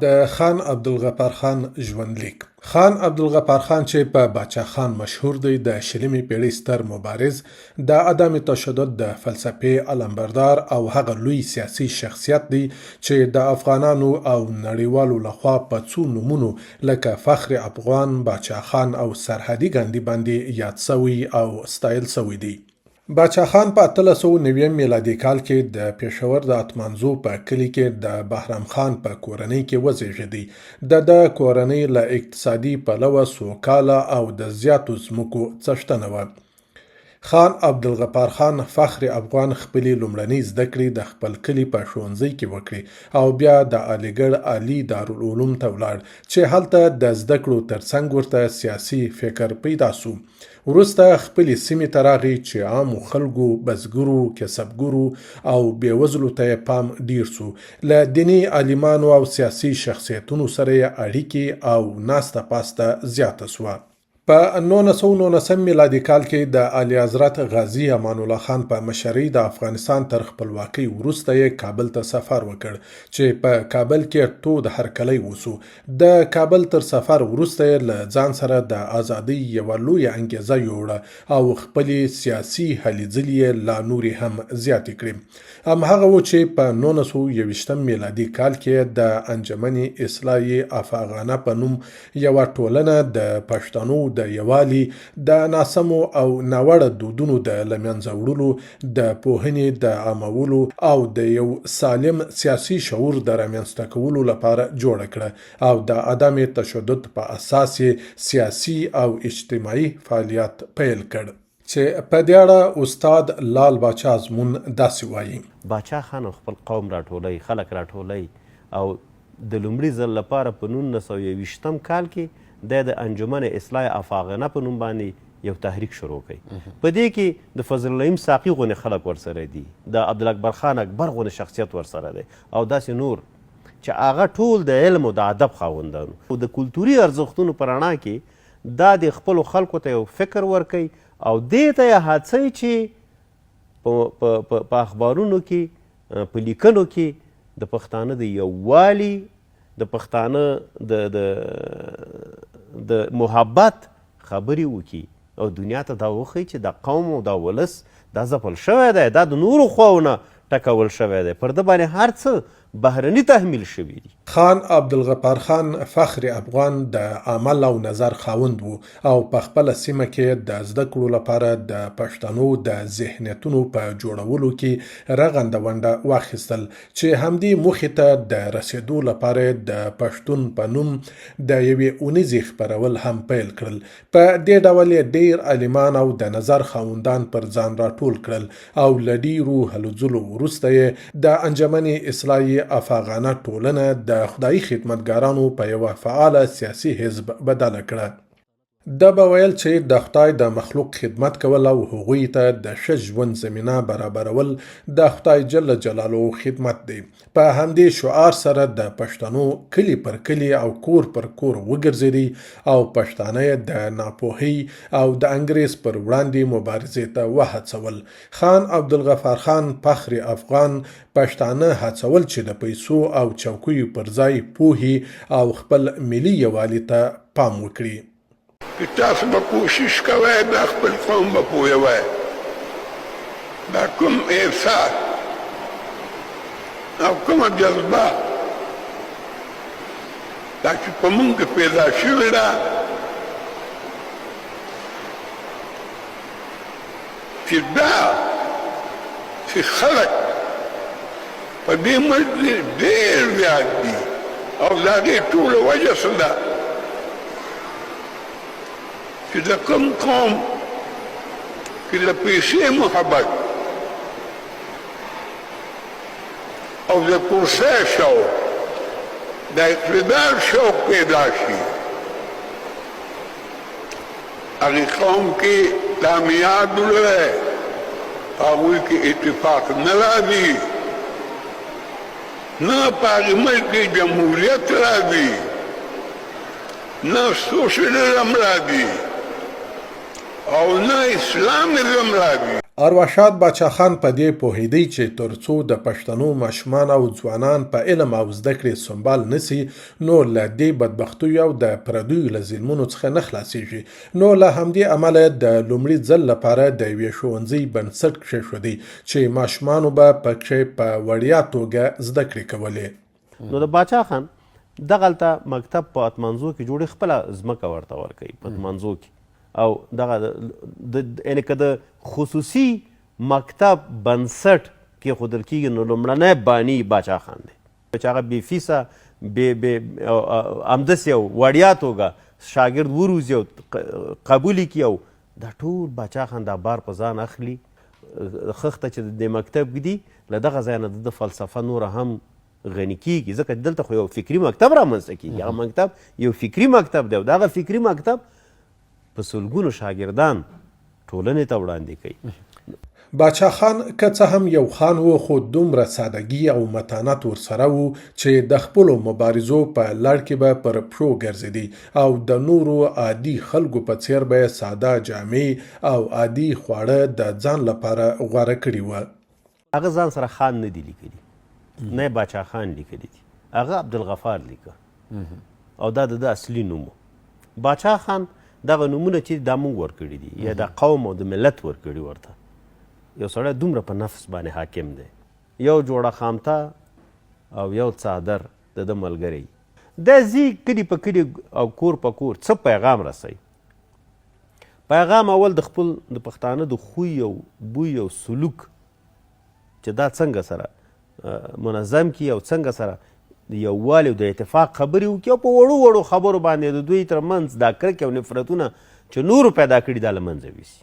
د خان عبدالغفار خان ژوندلیک. خان عبدالغفار خان چې په باچا خان مشهور دی، د شلمې پېړۍ ستر مبارز، د عدم تشدد د فلسفې علمبردار او هغه لوی سیاسي شخصیت دی چې د افغانانو او نړیوالو له خوا په څو نومونو لکه فخر افغان، باچا خان او سرحدي ګاندي باندې یاد شوی او ستایل شوی دی. باچا خان په 1890 میلادي کال کې د پېښور د اتمانزو په کلي کې د بهرام خان په کورنۍ کې وزېږېدی. د ده کورنۍ له اقتصادي پلوه سوکاله او د زیاتو ځمکو څښتنه وه. خان عبدالغفار خان فخر افغان خپلې لومړنۍ زده کړې د خپل کلي په ښوونځي کې وکړې او بیا د علیګړ عالي دارالعلوم ته ولاړ چې هلته د زده کړو ترڅنګ ورته سیاسي فکر پیدا شو. وروسته خپلې سیمې ته راغی چې عامو خلکو، بزګرو، کسبګرو او بېوزلو ته یې پام ډېر شو. له دیني عالمانو او سیاسي شخصیتونو سره یې اړیکې او ناسته پاسته زیاته شوه. په 1919 میلادي کال کې د اعلیحضرت غازي امان الله خان په مشرۍ د افغانستان تر خپلواکۍ وروسته یې کابل ته سفر وکړ چې په کابل کې تود هرکلی وشو. د کابل تر سفر وروسته یې له ځان سره د ازادۍ یوه لویه انګېزه یوړه او خپلې سیاسي هلې ځلې یې لا نورې هم زیاتې کړې. همهغه و چې په 1921 میلادي کال کې یې د انجمن اصلاح افغانه په نوم یوه ټولنه د پښتنو د یووالي، د ناسمو او ناوړه دودونو د له منځه وړلو، د پوهنې د عامولو او د یو سالم سیاسي شعور د رامنځته کولو لپاره جوړه کړه او د عدم تشدد په اساس یې سیاسي او اجتماعي فعالیت پیل کړ. چې په دې اړه استاد لال باچا ازمون داسې وايي. باچا خان او خپل قوم راټولوي، خلک راټولوي او د لومړي ځل لپاره په 1921 کال کې دی د انجمن اصلاح افاغنه په نوم باندې یو تحریک شروع کوي. په دې کې د فضل الرحیم ساقي غونې خلک ورسره دي، د عبدالاکبر خان اکبر غونې شخصیت ورسره دی او داسې نور چې هغه ټول د علم او د ادب خاوندان وو. د کلتوري ارزښتونو په رڼا کې دا د خپلو خلکو ته یو فکر ورکوي او دې ته یې هڅوي چې په اخبارونو کې، په لیکنو کې د پښتانه د یووالي، د پښتانه د د د محبت خبرې وکړي او دنیا ته دا وښیي چې دا قوم او دا ولس دا ځپل شوی دی، دا د نورو خواو نه ټکول شوی دی، پر ده باندې هر څه بهرني تحمیل شوي دي. خان عبدالغفار خان فخر افغان د عمل او نظر خاوند و او په خپله سیمه کې د زده کړو لپاره د پښتنو د ذهنیتونو په جوړولو کې رغنده ونډه واخیستل چې همدې موخې ته د رسېدو لپاره یې د پښتون په نوم د یوې اونیزې خپرول هم پیل کړل. په دې ډول یې ډېر عالمان او د نظر خاوندان پر ځان راټول کړل او له ډېرو هلو ځلو وروسته یې د انجمن اصلاح افغانه ټولنه د خدایي خدمتګارانو په یوه فعاله سیاسي حزب بدله کړه. ده به ویل چې د خدای د مخلوق خدمت کول او هغوی ته د ښه ژوند زمینه برابرول د خدای جل جلاله خدمت دی. په همدې شعار سره د پښتنو کلي پر کلي او کور پر کور وګرځېدی او پښتانه یې د ناپوهۍ او د انګرېز پر وړاندې مبارزې ته وهڅول. خان عبدالغفار خان فخر افغان پښتانه هڅول چې د پیسو او چوکیو پر ځای پوهې او خپل ملي یووالي ته پام وکړي. چې تاسو به کوشش کوئ دا خپل قوم به پوهوئ دا کوم احساس او کومه جذبه دا چې په مونږ کې پیدا شوې ده چې دا چې خلک په دې ملک کې ډېر زیات دي او د هغې ټوله وجه څه ده چې د کوم قوم کې د پیسې محبت او د کرسۍ شوق، د اقتدار شوق پیدا شي، هغې قوم کې کامیاب ولرئ، په هغوی کې اتفاق نه راځي، نه په هغې ملک کې جمهوریت راځي، نه سوشلیزم راځي او نه اسلامیزم راځي. ارواښاد باچا خان په دې پوهېدی چې تر څو د پښتنو ماشومان او ځوانان په علم او زده کړې سمبال نه سي نو له دې بدبختیو او د پردیو له ظلمونو څخه نه خلاصیږي، نو له همدې امله یې د لومړي ځل لپاره د یوې ښوونځۍ بنسټ کښېښودی چې ماشومانو به پکښې په وړیا توګه زده کړې کولې. نو د باچا خان دغلته مکتب په اتمانزو کې جوړي خپله ځمکه ورته ورکوي په اتمانزو کې او دغه د یعنې که د خصوصي مکتب بنسټ کېښودل کېږي نو لومړنی باني باچا خان دی. چې هغه بې فیسه بې بې همداسې او وړیا توګه شاګرد وروزي او قبول یې کړي او دا ټول باچا خان دا بار په ځان اخلي. خښته چې د مکتب ږدي له دغه ځای نه د ده فلسفه نوره هم غني کیږي، ځکه دلته خو یو فکري مکتب رامنځته کیږي. هغه مکتب یو فکري مکتب دی او دغه فکري مکتب په سلګونو شاګردان ټولنې ته وړاندې کوي. باچا خان که څه هم یو خان و، خو دومره سادګي او متانت ورسره و چې د خپلو مبارزو په لړ کې به پر پښو ګرځېدی او د نورو عادي خلکو په څېر به یې ساده جامې او عادي خواړه د ځان لپاره غوره کړي وه. هغه ځان سره خان نه دي لیکلي، نه یې باچا خان لیکلي دي، هغه عبدالغفار لیکه او دا د ده اصلي نوم و. باچا خان دغه نومونه چې دا موږ ورکړي دي یا دا قوم او د ملت ورکړي ورته. یو سړی دومره په نفس باندې حاکم دی، یو جوړه خامته او یو څادر د ده ملګری دی، ځي کلي په کلي او کور په کور څه پیغام رسوي. پیغام اول د خپل د پښتانه د خوی او بوی او سلوک چې دا څنګه سره منظم کی او څنګه سره د یووالي او د اتفاق خبرې وکړي او په وړو وړو خبرو باندې د دوی تر منځ دا کرکې او نفرتونه چې نورو پیدا کړي دا له منځه ویسي.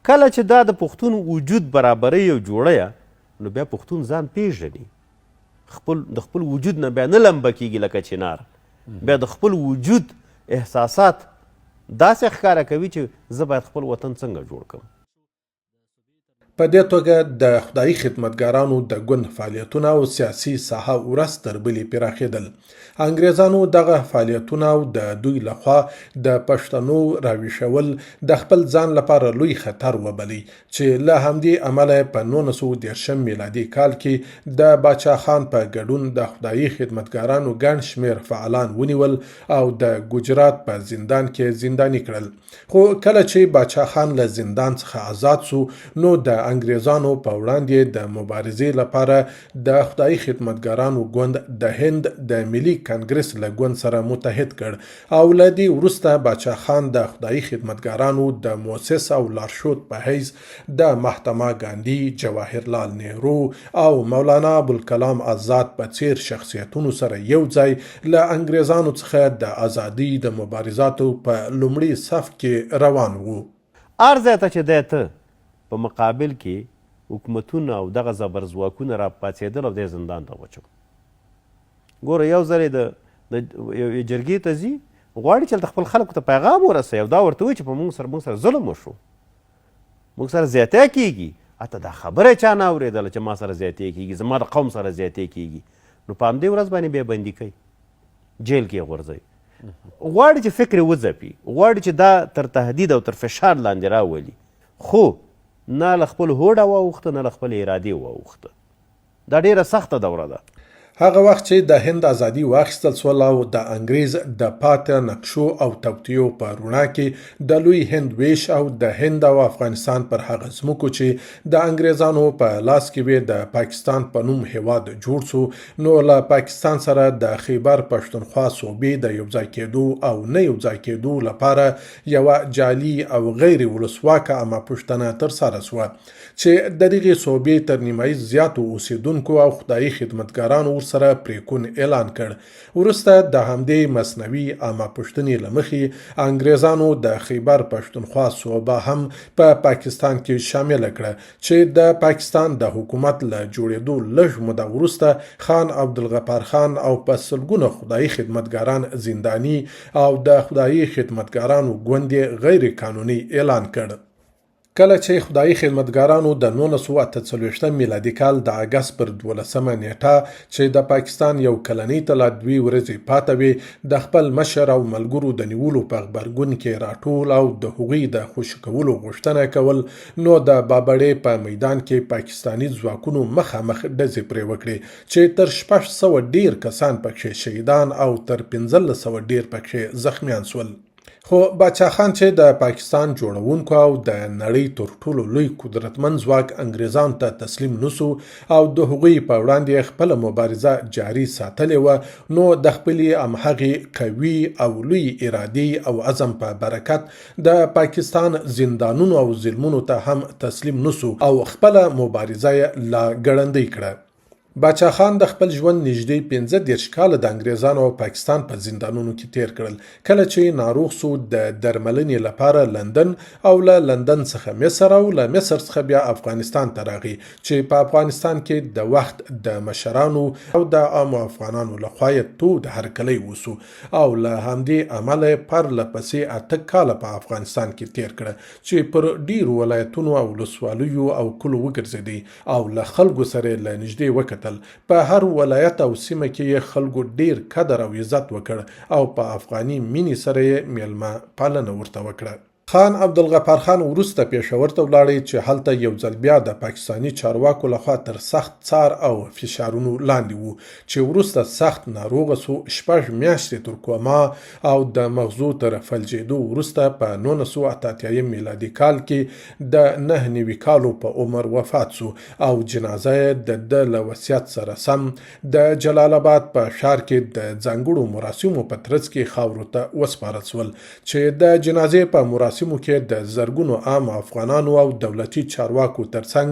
کله چې دا د پښتون وجود برابرۍ او جوړیه نو بیا پښتون ځان پیژني، خپل د خپل وجود نه بیا نه لمبه کیږي لکه چنار، بیا د خپل وجود احساسات داسې ښکاره کوي چې زه باید خپل وطن څنګه جوړ کړم. په دې توګه د خدایي خدمتګارانو د ګوند فعالیتونه او سیاسي ساحه ورځ تر بلې پراخېدل. انګریزانو دغه فعالیتونه او د دوی له خوا د پښتنو راویښول د خپل ځان لپاره لوی خطر وبلی چې له همدې امله په 1930 میلادي کال کې د باچا خان په ګډون د خدایي خدمتګارانو ګڼ شمېر فعالان ونیول او د ګجرات په زندان کې زنداني کړل. خو کله چې باچا خان له زندان څخه ازاد سو نو د انګریزانو په وړاندې د مبارزې لپاره د خدایي خدمتګارانو ګوند د هند د ملي کانګرس له ګوند سره متحد کړ او له دې وروسته باچا خان د خدایي خدمتګارانو د موسس او لارښود په حیث د مهتما ګاندي، جواهر لال نهرو او مولانا ابوالکلام ازاد په څېر شخصیتونو سره یو ځای له انګریزانو څخه د ازادۍ د مبارزاتو په لومړي صف کې روان وو. هر ځای ته چې دی ته په مقابل کې حکومتونه او دغه زبرځواکونه راپاڅېدل او دی زندان ته واچو. ګوره یو ځل یې د د یوې جرګې ته ځي، غواړي چې هلته خپل خلکو ته پیغام ورسوي او دا ورته وایي چې په موږ سره موږ سره ظلم وشو، موږ سره زیاتی کېږي. حتی دا خبره یې چا نه اورېدله چې ما سره زیاتی کېږي، زما د قوم سره زیاتی کېږي. نو په همدې ورځ باندې بیا بندي کوي، جیل کې یې غورځوي. غواړي چې فکر یې وځپي، غواړي چې دا تر تهدید او تر فشار لاندې راولي، خو نه له خپل هوډه واوښته، نه له خپلې ارادې واوښته. دا ډېره سخته دوره ده. هغه وخت چې د هند ازادي واخیستل شول او د انګریز د پاته نقشو او توطیو په روڼا کې د لوی هند ویش او د هند او افغانستان پر هغه ځمکو چې د انګریزانو په لاس کې وې د پاکستان په نوم هیواد جوړ شو نو له پاکستان سره د خیبر پښتونخوا صوبې د یوځای کېدو او نه یوځای کېدو لپاره یوه جعلي او غیر ولسواکه عامه پوښتنه ترسره شوه چې د دغې صوبې تر نیمایي زیاتو اوسېدونکو او خدایي خدمتګارانو ورسره پرېکون اعلان کړ. وروسته د همدې مصنوعي عامه پوښتنې له مخې انګرېزانو د خیبر پښتونخوا صوبه هم په پاکستان کې شامله کړه چې د پاکستان د حکومت له جوړېدو لږ موده وروسته خان عبدالغفار خان او په سلګونه خدایي خدمتګاران زنداني او د خدایي خدمتګارانو ګوند یې غیر قانوني اعلان کړ. کله چې خدایي خدمتګارانو د 1948 میلادي کال د اګست پر 12مه نیټه چې د پاکستان یو کلنۍ ته لا دوې ورځې پاته وې، د خپل مشر او ملګرو د نیولو په غبرګون کې راټول او د هغوی د خوشي کولو غوښتنه کول، نو د بابړې په میدان کې پاکستاني ځواکونو مخامخ ډزې پرې وکړې چې تر 600 ډېر کسان پکښې شهیدان او تر 1500 ډېر پکښې زخمیان شول. خو باچا خان چې د پاکستان جوړونکو او د نړۍ تر ټولو لوی قدرتمن ځواک انګریزانو ته تسلیم نسو او د هغوی په وړاندې خپله مبارزه جاري ساتلې وه، نو د خپلې همهغې قوي او لوی ارادې او عزم په برکت د پاکستان زندانونو او ظلمونو ته هم تسلیم نسو او خپله مبارزه یې لا ګړندۍ کړه. باچا خان د خپل ژوند نږدې 35 کاله د انګریزانو او پاکستان په زندانونو کې تیر کړل. کله چې ناروغ سو، د درملنې لپاره لندن او له لندن څخه مصر او له مصر څخه بیا افغانستان ته راغی چې په افغانستان کې د وخت د مشرانو او د عامو افغانانو لخوا یې تود هرکلی وسو او له همدې امله یې پرله پسې 8 کاله په افغانستان کې تیر کړه چې پر ډیرو ولایتونو او ولسوالیو او کلو وګرځېدی او له خلکو سره یې له نږدې وکتل. په هر ولایت او سیمه کې یې خلکو ډېر قدر او عزت وکړ او په افغاني مینې سره یې مېلمه پالنه ورته وکړه. خان عبدالغفار خان وروسته پېښور ته ولاړی چې هلته یو ځل بیا د پاکستاني چارواکو لخوا تر سخت څار او فشارونو لاندې و چې وروسته سخت ناروغ سو. 6 میاشتې تر کوما او د مغزو تر فلجېدو وروسته په 1988 میلادي کال کې د 99 کالو په عمر وفات سو او جنازه یې د ده له وصیت سره سم د جلال آباد په ښار کې د ځانګړو مراسمو په ترڅ کې خاورو ته وسپارل سول چې د جنازې په مراسمو کې د زرګونو عام افغانانو او دولتي چارواکو ترڅنګ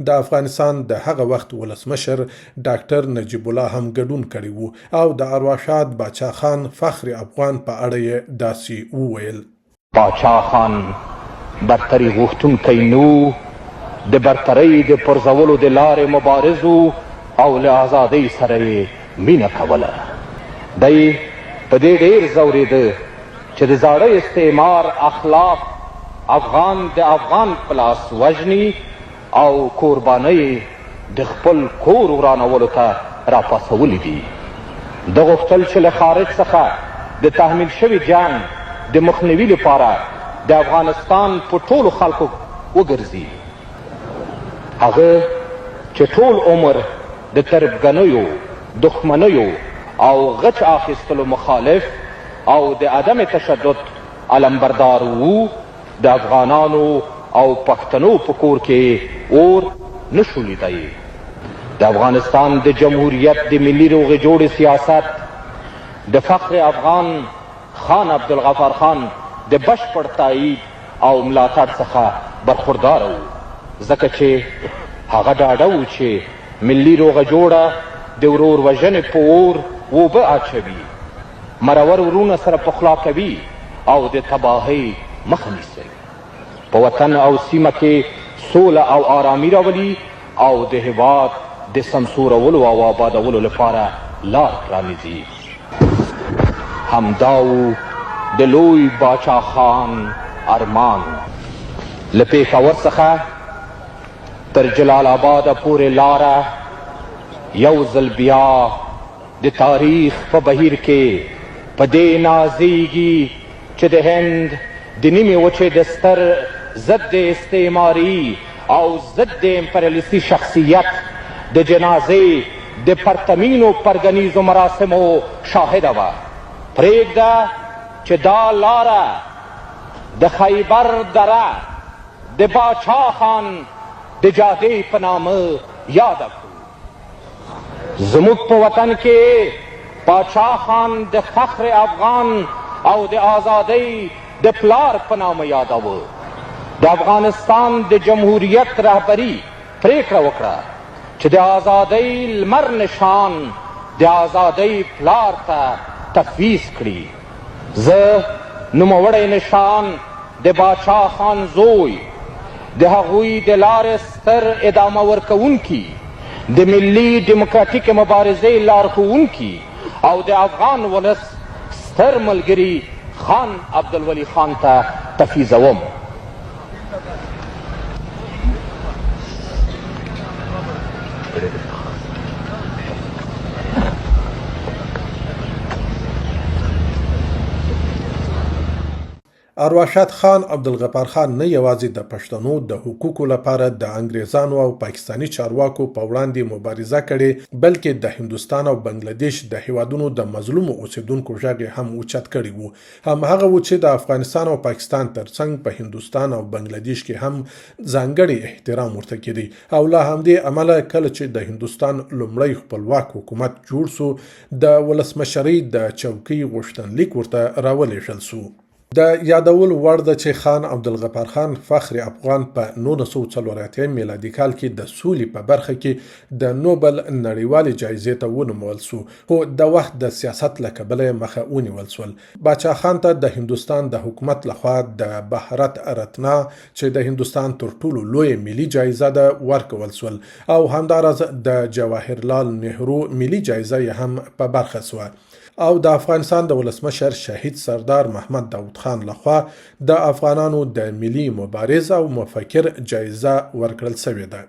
د افغانستان د هغه وخت ولسمشر ډاکټر نجیب الله هم ګډون کړی وو او د ارواښاد باچا خان فخر افغان په اړه یې داسې وویل. باچا خان برتري غوښتونکی نه و، د برترۍ د پرځولو د لارې مبارز و او له ازادۍ سره یې مینه کوله. دی په دې ډېر ځورېده چې د زاړه استعمار اخلاق افغان د افغان په لاس وژني او کوربانه یې د خپل کور ورانولو ته راپاڅولي دي. ده غوښتل چې له خارج څخه د تحمیل شوي جنګ د مخنیوي لپاره د افغانستان په ټولو خلکو وګرځي. هغه چې ټول عمر د تربګنیو، دښمنیو او غچ اخیستلو مخالف او د عدم تشدد علمبردار وو، د افغانانو او پښتنو په کور کې اور نه شو لیدای. د افغانستان د جمهوریت د ملي روغې جوړې سیاست د فخر افغان خان عبدالغفار خان د بشپړ تایید او ملاتړ څخه برخورداره و، ځکه چې هغه ډاډه و چې ملي روغه جوړه د ورور وژنې په اور اوبه اچوي، مرور ورونه سره پخلا کوي او د تباهۍ مخه نیسي، په وطن او سیمه کې سوله او آرامي راولي او د هیواد د سمسورولو او آبادولو لپاره لار پرانیزي. همدا و د لوی باچا خان ارمان. له پېښور څخه تر جلال آباده پورې لاره یو ځل بیا د تاریخ په بهیر کې په دې نازیږي چې د هند د نیمې وچې د ستر ضد استعماري او ضد امپریالیستي شخصیت د جنازې د پرتمینو پرګنیزو مراسمو شاهده وه. پرېږده چې دا لاره د خیبر دره د باچا خان د جادې په نامه یاده کړو. زموږ په وطن کې باچا خان د فخر افغان او د ازادۍ د پلار په نامه یاداوه. د افغانستان د جمهوریت رهبري پرېکړه وکړه چې د ازادۍ لمر نشان د ازادۍ پلار ته تفویض کړي. زه نوموړی نشان د باچا خان زوی، د هغوی د لارې ستر ادامه ورکوونکي، د ملي ډیموکراټیکې مبارزې لارښوونکي او د افغان ولس ستر ملګري خان عبدالولي خان ته تفویضوم. ارواښاد خان عبدالغفار خان نه یوازې د پښتنو د حقوقو لپاره د انګریزانو او پاکستاني چارواکو په وړاندې مبارزه کړې، بلکې د هندوستان او بنګله دیش د هیوادونو د مظلومو اوسیدونکو غږ یې هم اوچت کړی وو. هم هغه وو چې د افغانستان او پاکستان ترڅنګ په هندوستان او بنګله دیش کې هم ځانګړی احترام ورته کیدی او له همدې امله کله چې د هندوستان لومړی خپلواک حکومت جوړ سو، د ولسمشرۍ د چوکۍ غوښتنلیک ورته راولیږل سو. د یادولو وړ ده چې خان عبدالغفار خان فخر افغان په 1984 میلادي کال کې د سولې په برخه کې د نوبل نړیوالې جایزې ته ونومول سو، خو د وخت د سیاست له کبله یې مخه ونیول سول. باچا خان ته د هندوستان د حکومت لخوا د بهارت رتنا چې د هندوستان تر ټولو لویه ملي جایزه ده ورکول سول او همداراز د جواهر لال نهرو ملي جایزه یې هم په برخه سوه. او د افغانستان د ولسمشر شهید سردار محمد داود خان لخوا د افغانانو د ملي مبارز او مفکر جایزه ورکړل شوې ده.